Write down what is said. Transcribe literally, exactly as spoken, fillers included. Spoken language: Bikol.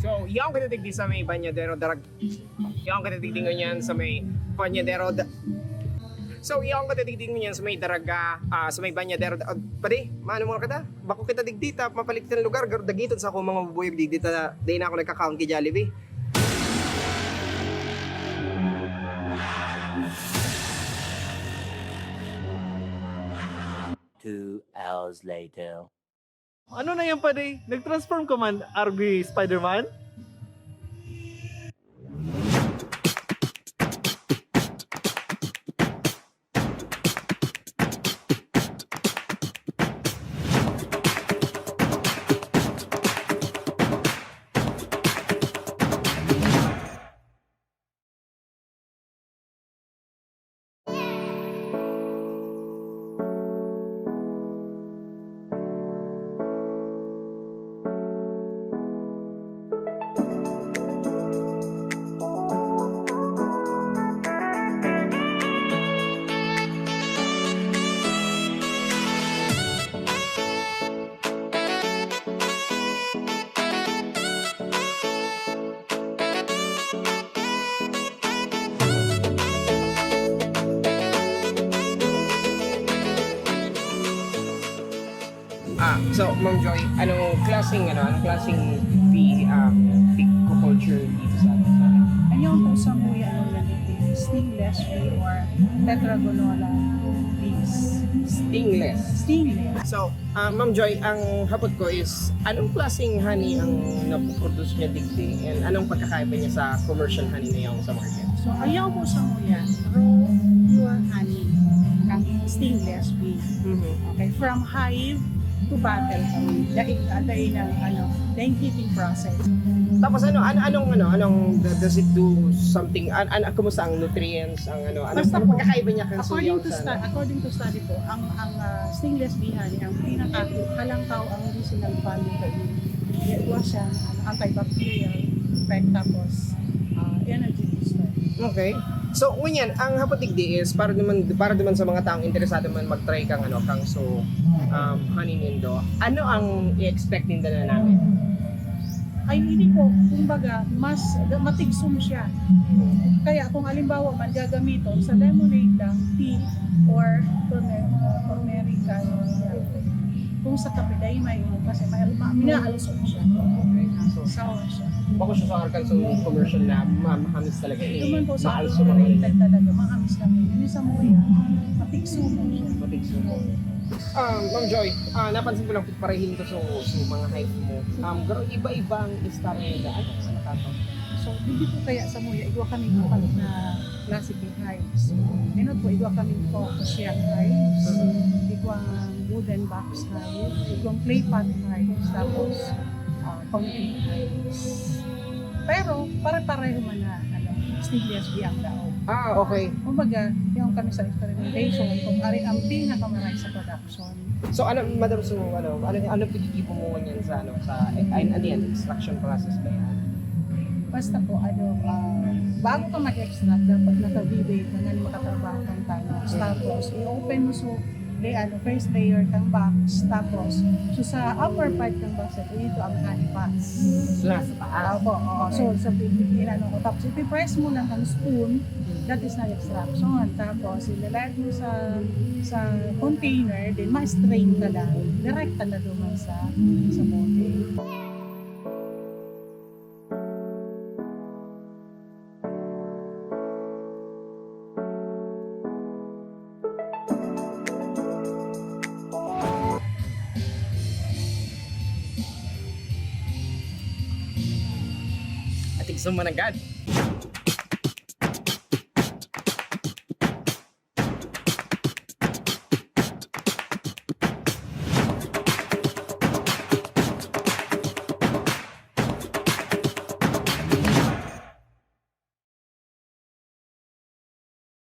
So, yaon kita digdi sa may Banyadero Darag-, yaon kita digdi ngunyan sa may Banyadero Da-, so, yaon kita digdi ngunyan sa may Daraga, ah, sa may Banyadero Da-, padi, maano mo kita? Bako kita digdi ta, mapalit kita ng lugar, garo dagiton sa akong mga bubuyog digdi ta, dai na ako nagkakaon ki Jollibee. Two hours later. Ano na yan, padi? Nag-transform ka man, R B Spider-Man? Ah, so, Ma'am Joy, anong klaseng, ano, anong klaseng tea, um, tea culture dito sa atin? Ayaw po sa muya ang ganito, stainless tea or tetragonolal teas. Stainless. Stainless. So, ah, Ma'am Joy, ang hapot ko is, anong klaseng honey ang napoproduce niya digdi? And anong pagkakaiba niya sa commercial honey na yaon sa market? So, ayaw po sa muya, raw pure honey, kang stainless tea. Mhm. Okay, from hive to bottle kami. Dahil, ah, dahil ng, ano, dahil heating process. Tapos ano, ano anong ano, anong does it do something? An, an, kumusta ang nutrients, ang ano, ano Basta anong po, pagkakaiba niya kan According to suyaw sa study, according to study po, ang ang ah, stainless tea honey, ang pinaka halangkaw ang medicinal value kay niya. Kaya siya, ano, antibacterial effect, tapos ah, energy booster. Okay. So, ngunyan, ang hapot digdi is para naman para naman sa mga taong interesado man mag-try kang ano, kang so um, honey nindo. Ano ang i-expect ninda na namin? Ay, hindi po. Kumbaga, mas matigsom siya. Kaya kung alimbawa man gagamiton sa lemonade lang, tea, or turme- uh, turmeric, ano, kung sa kape, dahil may, kasi may, ma, minaalsok siya. Sour siya. Bako siya sa Arkansas commercial na ma- mahamis talaga eh. Ito man po sa Maalso mga overrated talaga, mahamis lang yun. Yung sa muya, matigsom siya. Matigsom. Um, Ma'am Joy, ah, napansin ko lang parehin to sa, sa mga hype mo. Um, pero iba-iba ang istorya nila. Ano ang nakato? So, hindi po kaya sa muya, igwa kami kapag na classic hives. Ano po, igwa kami po Siang hives, igwa wooden box hives, igwa clay pot hives, tapos uh, concrete hives. Pero pare-pareho man na ano, stainless ang daog. Ah, okay. Kumbaga, yung kami sa experimentation, kung ari ang pinakamaray sa production. So ano, madam, so ano, ano ano pagkikibo mo ngunyan sa ano sa ay, ano yan, extraction process ba yan? Basta po, ano, ah, bago ka mag-extract, dapat naka-V-Bake ka na makatrabaho kang thanos. Tapos, i-open mo so, lay, ano, first layer kang box. Tapos, so sa upper part kang box, ito, ito ang honey pots. So nasa taas. Opo, oo. So, sa pipiliin, ano ko. Tapos, ipipress mo lang ng spoon, that is not extraction. Tapos, ilalagay mo sa sa container, then ma-strain ka lang. Direkta na duman sa sa bote. Atig sa managad.